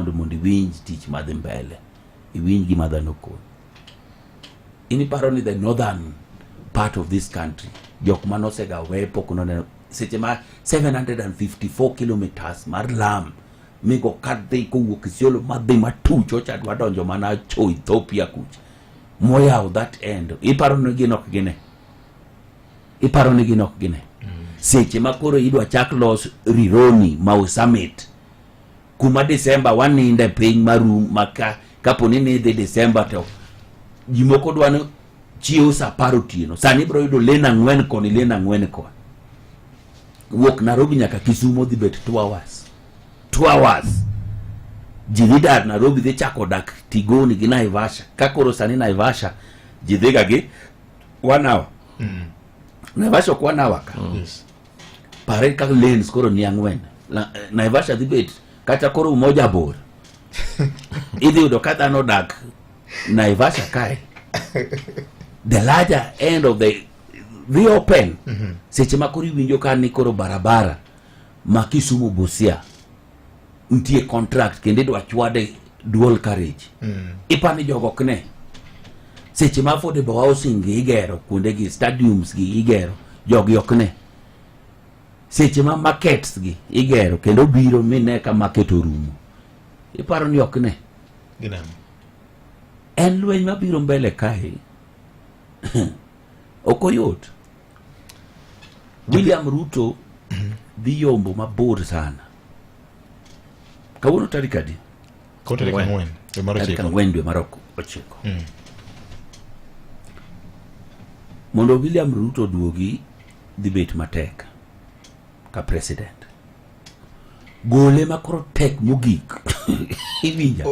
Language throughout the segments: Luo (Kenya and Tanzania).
ground mondo iwinj tich madhi mbele, iwinj gima dhano koni. In iparo ni the northern part of this country, jok manosega we pok noneno seche ma 754 kilometers mar lam migo kadhi kowuok Isiolo madhi matuch ocha dwa donjo mana cho Ethiopia kucha moyawo that end, iparo ni gin ok gine? Iparo ni gin ok gine? Seche ma koro idwa chak los Rironi Mau Summit, kuma December waninde piny marum maka kapo ni nidhi December to ji moko dwa ni chiewo sa 10 otieno, sani ibiro yudo lane 4 koni, lane 4 koni. Wuok Nairobi nyaka Kisumo dhi bet 2 hours, 2 hours. Ji dhi dar Nairobi, dhi chako dak Tigoni gi Naivasha. Ka koro sani Naivasha ji dhiga gi 1 hour. Naivasha ok 1 hour ka. Pare kaka lanes koro ni 4. Naivasha dhi bet kata koro Umoja bor. Idhi yudo ka dhano odak Naivasha kae, the larger end of the dhi open. Seche ma koro iwinjo ka ni koro barabara ma Kisumu Busia nitie contract kendo idwa chwade dual carriage, ipani jogo ok ne? Seche ma affordable housing gi igero kuonde gi, stadiums gi igero, jogi ok ne? Seche ma markets gi igero kendo biro mine ka market orumo, iparo ni ok ne? Gineno. En lweny mabiro mbele kae ok oyot. William Ruto dhi yombo mabor sana. Kawuono tarik adi? Koro tarik 4 4 dwe mar Tarik 9. 4 dwe mar 9. Mondo William Ruto duogi dhi bet matek ka president. Gole ma koro tek mogik. Iwinja?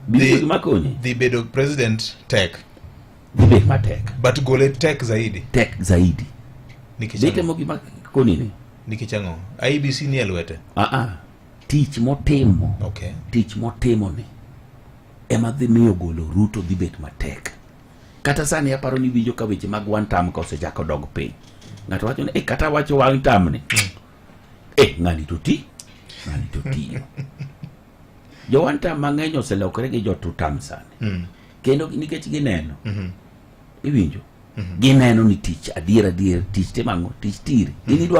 Biro gima konyi. Dhi bedo president tek. Dhi bet matek. But gole tek zaidi. Tek zaidi. Nikech Dhi ang'o? temo gima koni ni. Nikech ang'o? IEBC ni e lwete. Ah ah. Tich motimo. Tich motimo ni ema dhi miyo golo Ruto dhi bet matek. Kata sani aparo ni winjo ka weche mag one term ka osechako dog piny. Ng'ato wacho ni eh, kata wacho one term ni. Eh, ng'ani to ti. Ng'ani to tiyo. Jo one term mang'eny oselokore gi jo two term sani. Kendo nikech gineno. Iwinjo? Gineno ni tich adier adier tich timo ang'o? Tich tire. Gin idwa